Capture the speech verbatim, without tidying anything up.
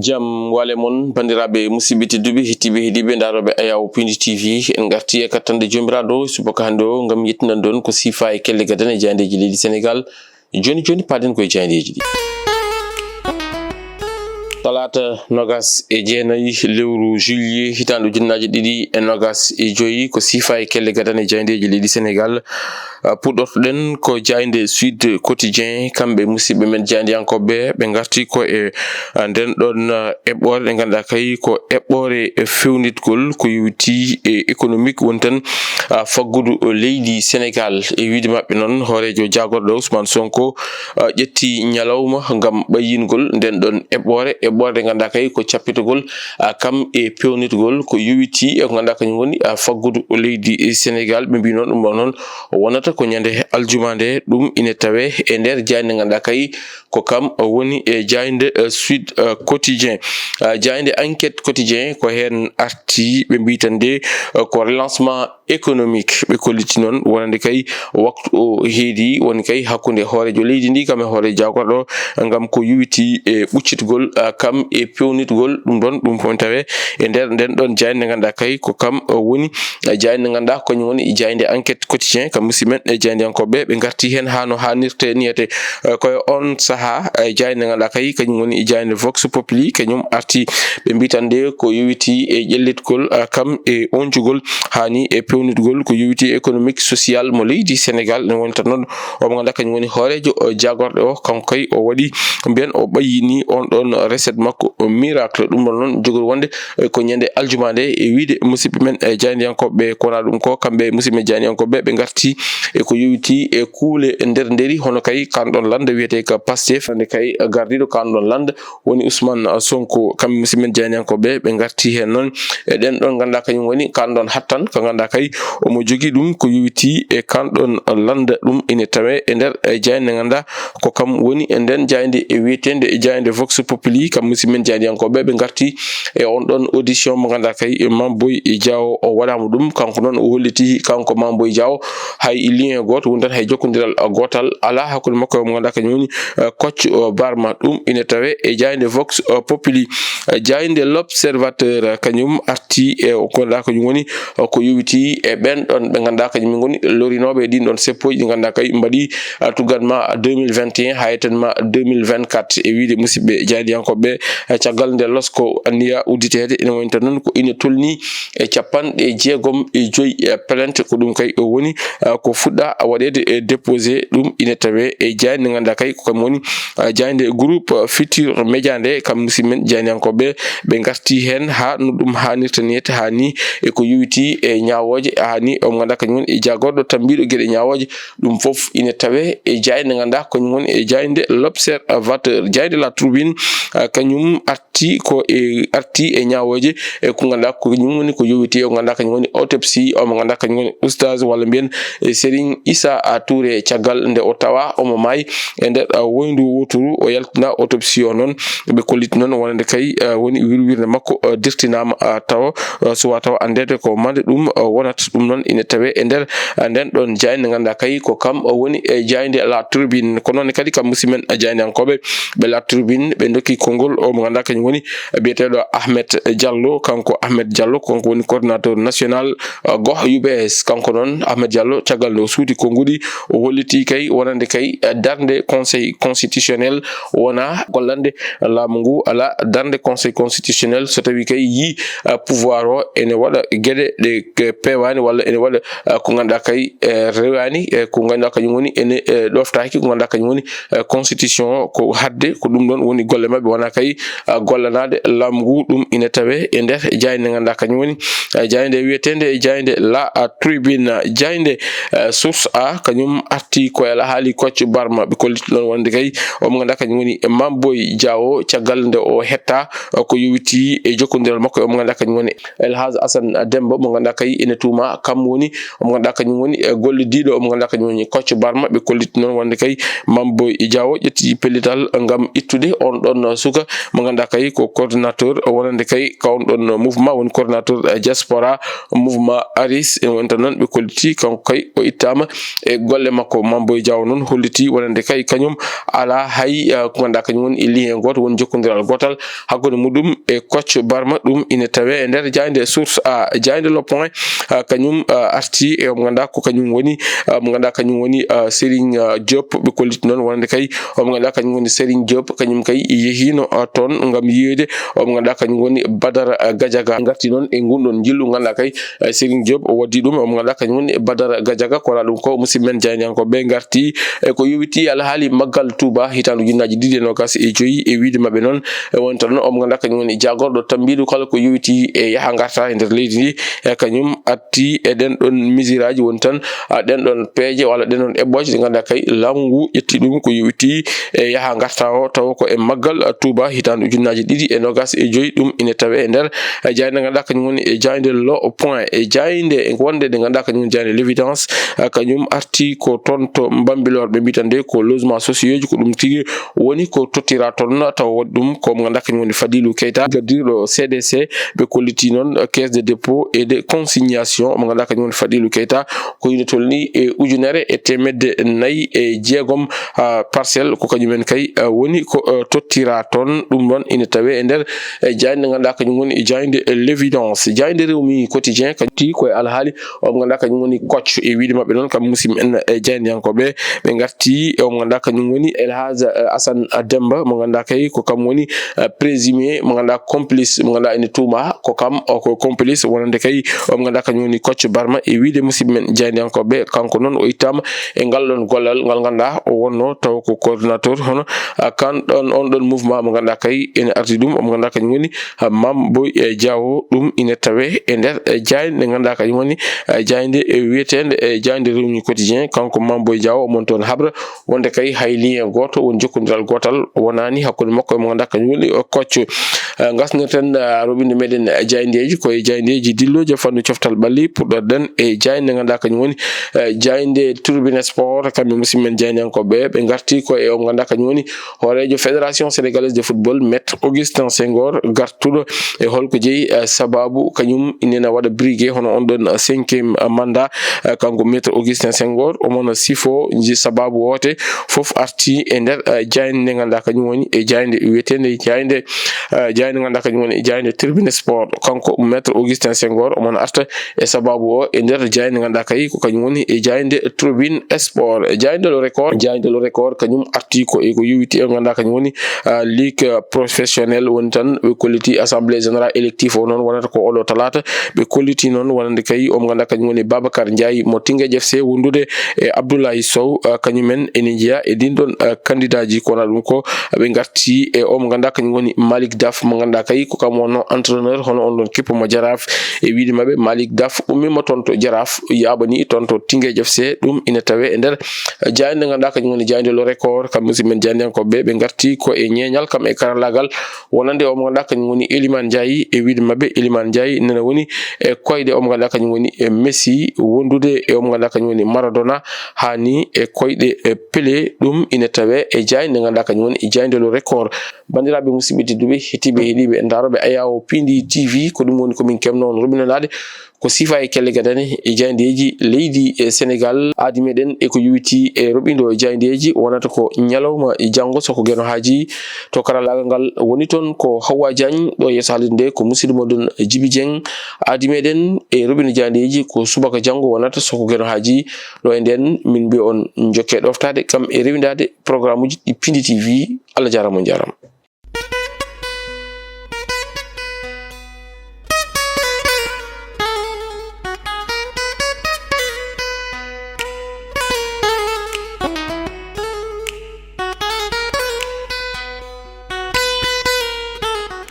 Jam wale mon, banndiraaɓe musidɓe tedduɓe, heɗtiiɓe, heɗiiɓe, ndaarooɓe Ayaw Pindi T V. En ngarti e kattande Joomiraaɗo subaka hannde o ngam yettinande on ko siifa e kelle gadane e jaayndeeji leydi Senegaal. Jooni jooni, paaɗen ko e jaayndeeji ɗi. Talaata nogas e jeenayi lewru juillet, hitaande ujunnaaje ɗiɗi e nogas e joyi, ko siifa e kelle gadane e jaayndeeji leydi Senegaal. Ah, puɗɗortoɗen ko jaaynde Sud Quotidien, kamɓe musidɓe men jaayndiyankooɓe, ɓe ngarti ko e, ah, nden ɗon, ah, eɓɓoore, ɗe ngannduɗaa kay ko eɓɓoore fewnitgol ko yowiti e économique woni tan, ah, faggudu leydi Senegaal. E wiide maɓɓe noon, hooreejo jaagorɗo Ousmane Sonko, ah, ƴetti ñalawma ngam ɓayyingol nden ɗon eɓɓoore, eɓɓoore nde ngannduɗaa kay ko cappitogol, ah, kam e pewnitgol ko yowiti e ko ngannduɗaa kañum woni, ah, faggudu leydi Senegaal. Ɓe mbii noon ɗum ɗo noon o wonata ko ñande aljuma nde, ɗum ine tawee e nder jaaynde ngannduɗaa kay ko kam woni e jaaynde, eh, Sud, eh, Quotidien. Ah, jaaynde Enquête Quotidien ko heen arti, ɓe mbii tan nde, eh, ko relancement économique. Ɓe kolliti noon wonande kay waktu o heedi woni kay hakkunde hooreejo leydi ndi kam e hooreejo jaagorɗo ngam ko yowiti e ɓuccitgol, ah, kam e pewnitgol ɗum ɗon, ɗum fof tawee e nder nden ɗon jaaynde ngannduɗaa kay ko kam, ah, woni, ah, jaaynde ngannduɗaa kañum woni jaaynde Enquête Quotidien, kam musidɓe men e jaayndiyankooɓe, ɓe ngarti heen haa no haanirta niyete, ah, koye on sahaa, ah, jaaynde ngannduɗaa kay kañum woni jaaynde Vox Populi, kañum arti ɓe mbii tan nde ko yowiti e ƴellitgol, ah, kam e oncugol haa ni e pewnitgol ko yowiti économique, social mo leydi Senegaal. Ne woni tan noon omo ngannduɗaa kañum woni hooreejo, o, jaagorɗe o, kanko kay o waɗi mbiyen o ɓayyini on ɗon recette makko, o, miracle. Ɗum ɗon noon jogori wonde, e, ko ñande aljuma nde, e wiide musidɓe men, e, jaayndiyankooɓe, ko wonaa ɗum ko kamɓe musidɓe men jaayndiyankooɓe ɓe ngarti e ko yowiti e kuule nder nderi, hono kay kan ɗon lannda wiyetee ko Pastef, hannde kay gardiiɗo kan ɗon lannda woni Ousmane Sonko. Kamɓe musidɓe men jaayndiyankooɓe ɓe ngarti heen noon e ɗen ɗon ngannduɗaa kañum woni kan ɗon hattan ko ngannduɗaa kay omo jogii ɗum ko yowiti e kan ɗon lannda, ɗum ine tawee e nder, e, jaaynde ngannduɗaa ko kam woni e nden jaaynde, e, wiyeteende e jaaynde Vox Populi. Kam musidɓe men jaayndiyankooɓe ɓe ngarti e on ɗon audition mo ngannduɗaa kay Mame Boye Diao o waɗaama ɗum. Kanko noon o holliti, kanko Mame Boye Diao, hay lien gooto woni tan, hay jokkondiral gootal alaa hakkunde makko e mo ngannduɗaa kañum woni, eh, Kocc, eh, Barma. Ɗum ine tawee e jaaynde Vox, eh, Populi. Eh, jaaynde L'Observateur, eh, kañum arti e ko ngannduɗaa kañum woni, eh, ko yowiti e ɓeen ɗon ɓe ngannduɗaa kañum ngoni lorinooɓe e ɗiin ɗon seppooji ɗi ngannduɗaa kay mbaɗi, eh, tuggat ma deux mille vingt et un haa yettan ma deux mille vingt-quatre. E wiide musidɓe jaayndiyankooɓe, eh, caggal nde losko anniya udditeede, ene woni tan noon ko ine tolni e capanɗe jeegom e joyi, eh, plainte. Ko ɗum kay o woni, eh, ko fuɗɗa waɗeede, eh, déposé. Ɗum ine tawee e jaaynde ngannduɗaa kay ko kam woni, eh, jaaynde Groupe Futurs Médias nde, kam musidɓe men jaayndiyankooɓe ɓe ngarti heen haa no ɗum haanirta niyete haa ni e ko yowiti e ñaawooje haa ni o ngannduɗaa kañum woni e jaagorɗo tammbiiɗo geɗe ñaawooje. Ɗum fof ine tawee e jaaynde ngannduɗaa kañum woni e jaaynde L'Observateur. Jaaynde La Tribune, eh, kañum arti ko e, arti e ñaawooje e ko ngannduɗaa ko kañum woni ko yowiti e ko ngannduɗaa kañum woni autopsie o mo ngannduɗaa kañum woni oustaz walla mbiyen, eh, Serigne Issa Touré, caggal nde o tawa omo maayi e nder, ah, woyndu wooturu, o yaltina autopsie o noon. Ɓe kolliti noon wonande kay, ah, woni wirwirnde makko, ah, dirtinaama, ah, tawa, ah, suwa tawa anndeede ko mande ɗum, ah, wonata. Ɗum noon ine tawee e nder, ah, nden ɗon jaaynde ngannduɗaa kay ko kam, ah, woni e jaaynde La Tribune. Ko noon kadi kam musidɓe men, ah, jaayndiyankooɓe ɓe La Tribune, ɓe ndokki konngol o mo ngannduɗaa kañum woni biyeteeɗo Ahmed Diallo. Kanko Ahmed Diallo, kanko woni coordinateur national, uh, goh U B S. Kanko noon Ahmed Diallo, caggal nde o suuti konnguɗi, o holliti kay wonande kay, uh, darnde Conseil constitutionnel wona gollande laamu ngu, alaa darnde Conseil constitutionnel so tawii kay yii, uh, pouvoir o ene waɗa geɗe ɗe, ke, peewaani walla ene waɗa, uh, ko ngannduɗaa kay, eh, rewaani, eh, ko ngannduɗaa kañum woni ene, eh, ɗoftaaki, ko ngannduɗaa kañum woni eh, constitution o ko hadde, ko ɗum ɗon woni golle maɓɓe, wona kay, eh, gollanaade laamu ngu. Ɗum ina tawee e nder jaaynde nde ngannduɗaa kañum woni, eh, jaaynde wiyeteende e jaaynde La, eh, Tribune. Jaaynde, eh, Source A kañum arti ko e alhaali Kocc Barma. Ɓe kolliti ɗon wonde kay omo ngannduɗaa kañum woni Mame Boye Diao, caggal nde o hetta, eh, ko yowiti e jokkondiral makko e omo ngannduɗaa kañum woni El Hadj Assane Demba, mo ngannduɗaa kay ene tuuma kam woni omo ngannduɗaa kañum woni, eh, gollidiiɗo, omo ngannduɗaa kañum woni Kocc Barma. Ɓe kolliti noon wonde kay Mame Boye Diao ƴetti pellital ngam ittude on ɗon suka mo ngannduɗaa kay ko coordinateur wonande kay ka on ɗon mouvement, woni coordinateur, eh, diaspora mouvement Aris. Ene woni tan noon ɓe kolliti kanko kay o ittaama e golle makko. Mame Boye Diao noon holliti wonande kay kañum alaa hay, eh, ko ngannduɗaa kañum woni e lien gooto, woni jokkondiral gootal hakkunde muɗum e Kocc Barma. Ɗum ine tawee e nder jaaynde Source A. Jaaynde Le Point, eh, kañum, eh, arti e omo ngannduɗaa ko kañum woni, eh, mo ngannduɗaa kañum woni, eh, Serigne, eh, Diop. Ɓe kolliti noon wonande kay omo ngannduɗaa kañum woni Serigne Diop, kañum kay yehiino, eh, toon ngam yiyoyde omo ngannduɗaa kañum woni Badara, eh, Gadiaga. Ngarti noon e ngun ɗon njillu ngannduɗaa kay, eh, Serigne Diop o waddi ɗum omo ngannduɗaa kañum woni Badara Gadiaga. Ko alaa ɗum ko musidɓe men jaayndiyankooɓe ngarti e ko yowiti alhaali maggal Touba hitaande ujunnaaji ɗiɗi e noogaas e joyi. E wiyde maɓɓe noon, e woni tan omo ngannduɗaa kañum woni jaagorɗo tammbiiɗo kala ko yowiti e yaha ngarta e nder leydi ndi. E kañum arti e ɗen ɗon misiraaji, woni tan, a, ɗen ɗon peeje walla ɗen ɗon eɓɓooje ɗe ngannduɗaa kay laamu ngu ƴetti ɗum ko yowiti e yaha ngarta o, tawa ko e maggal, a, Touba hitaande ujunnaaji ɗiɗi e noogaas e joyi. Ɗum ine tawee e nder, e jaaynde ngannduɗaa kañum woni e jaaynde Le Point. E jaaynde wonde nde ngannduɗaa kañum woni jaaynde L'Évidence, a, kañum arti ko toon to Bambilor, ɓe mbiyata nde ko logement sociaux ji, ko ɗum tigi woni ko tottira toon, tawa waɗi ɗum ko mo ngannduɗaa kañum woni Fadilou Keita, gaddirɗo C D C. Ɓe kolliti noon, eh, Caisse de dépôt et de consignation, mo ngannduɗaa kañum woni Fadilou Keita, ko ine tolni e ujunere e teemedde nayi e jeegom, ah, parcelle, ko kañum en kay, eh, woni ko, eh, tottira toon. Ɗum noon ine tawee e nder, eh, jaaynde nde ngannduɗaa kañum woni jaaynde, eh, L'Évidence. Jaaynde Rewmi Quotidien kadi ko e alhaali o mo ngannduɗaa kañum woni Kocc. E wiyde maɓɓe noon, kamɓe musidɓe men, eh, jaayndiyankooɓe, ɓe ngarti e o mo ngannduɗaa kañum woni El Hadj, eh, Assane Demba, mo ngannduɗaa kay ko kam woni, eh, présumé, mo ngannduɗaa complice, mo ngannduɗaa ene tuuma ko kam, o ko complice wonande kay o mo ngannduɗaa kañum woni Kocc Barma. E wiyde musidɓe men jaayndiyankooɓe, kanko noon o ittaama e ngal ɗon gollal ngal ngannduɗaa o wonno taw ko coordinateur hono, ah, kan ɗon, on ɗon mouvement mo ngannduɗaa kay ene ardi ɗum, o mo ngannduɗaa kañum woni, ah, Mame Boye, eh, Diao. Ɗum ine tawee e nder, eh, jaaynde nde ngannduɗaa kañum woni, eh, jaaynde, eh, wiyeteende, eh, jaaynde Rewmi Quotidien. Kanko Mame Boye Diao, omon toon habra wonde kay hay lien gooto, won jokkondiral gootal wonaani hakkunde makko e mo ngannduɗaa kañum woni, eh, Kocc. Eh, ngasnirten, eh, roɓinde meɗen, eh, jaayndeeji, ko e jaayndeeji dillooji e fannu coftal ɓalli puɗɗorɗen e jaaynde nde ngannduɗaa kañum woni, eh, jaaynde Tribune Sport, kamɓe musidɓe men jaayndiyankooɓe, ɓe ngarti ko e o mo ngannduɗaa kañum woni hooreejo Fédération Sénégalaise de Football, Maître Augustin Senghor, gartuɗo e holko jeyi, eh, sababu kañum ina waɗa briguer hono on ɗon, eh, cinquième mandat, eh, kanko Maître Augustin Senghor, omo no sifo nji sababu woote fof arti e nder, eh, jaaynde nde ngannduɗaa kañum woni e jaaynde wiyeteende jaaynde, eh, jaaynde ngannduɗaa kañum woni e jaaynde Tribune Sport. Kanko Maître Augustin Senghor, omo no arta e sababu o e nder jaaynde ngannduɗaa kay ko kañum woni e jaaynde Tribune Sport. Jaaynde Le Record, jaaynde Le Record kañum arti ko e ko yowiti e ngannduɗaa kañum woni, ah, ligue, ah, professionnelle, woni tan ɓe kolliti assemblée générale électif o noon wonata ko oɗo talaata. Ɓe kolliti noon wonande kay o mo ngannduɗaa kañum woni Babacar Ndiaye mo Teungueth F C wondude e Abdoulaye Sow, ah, kañum en ene njiya e ɗin ɗon, ah, candidat ji. Ko wona ɗum ko ɓe ngarti e o mo ngannduɗaa kañum woni Malick Daf mo ngannduɗaa kay ko kam wonno entraîneur hono on ɗon kippo mo Jaraaf. E wiyde maɓɓe Malick Daf ummiima toon to Jaraaf, yaaɓani toon to Teungueth F C. Ɗum ina tawee e nder jaaynde nde ngannduɗaa kañum woni jaaynde Le Record, kam musidɓe men jaayndiyankooɓe, ɓe ngarti ko e ñeeñal kam e karallaagal wonande o mo ngannduɗaa kañum woni Elimane Ndiaye. E wiyde maɓɓe Elimane Ndiaye nana woni e koyɗe o mo ngannduɗaa kañum woni e Messi wondude e o mo ngannduɗaa kañum woni Maradona, haa ni e koyɗe e Pelé. Ɗum ina tawee e jaaynde nde ngannduɗaa kañum woni e jaaynde Le Record. Banndiraaɓe musidɓe tedduɓe, heɗtiiɓe, heɗiiɓe, ndaarooɓe Ayaawo Pindi T V, ko ɗum woni ko min keɓnoo on roɓinanaade ko siifa e kelle gadane e jaayndeeji leydi e Senegal. Aadi meɗen e ko yowiti e roɓindo jaayndeeji wonata ko ñalawma e janngo, so ko Geno Haaji. To karallaagal ngal woni toon ko Hawwa Diagne, ɗo yeeso haalirde nde ko musidɗo moɗon Djiby Dieng. Aadi meɗen e roɓindo jaayndeeji ko subaka janngo wonata, so ko Geno Haaji. Ɗo e nden min mbiya on njokke ɗoftaade kam e rewindaade programme uji ɗi Pindi T V. Allah jaaraama, on jaaraama.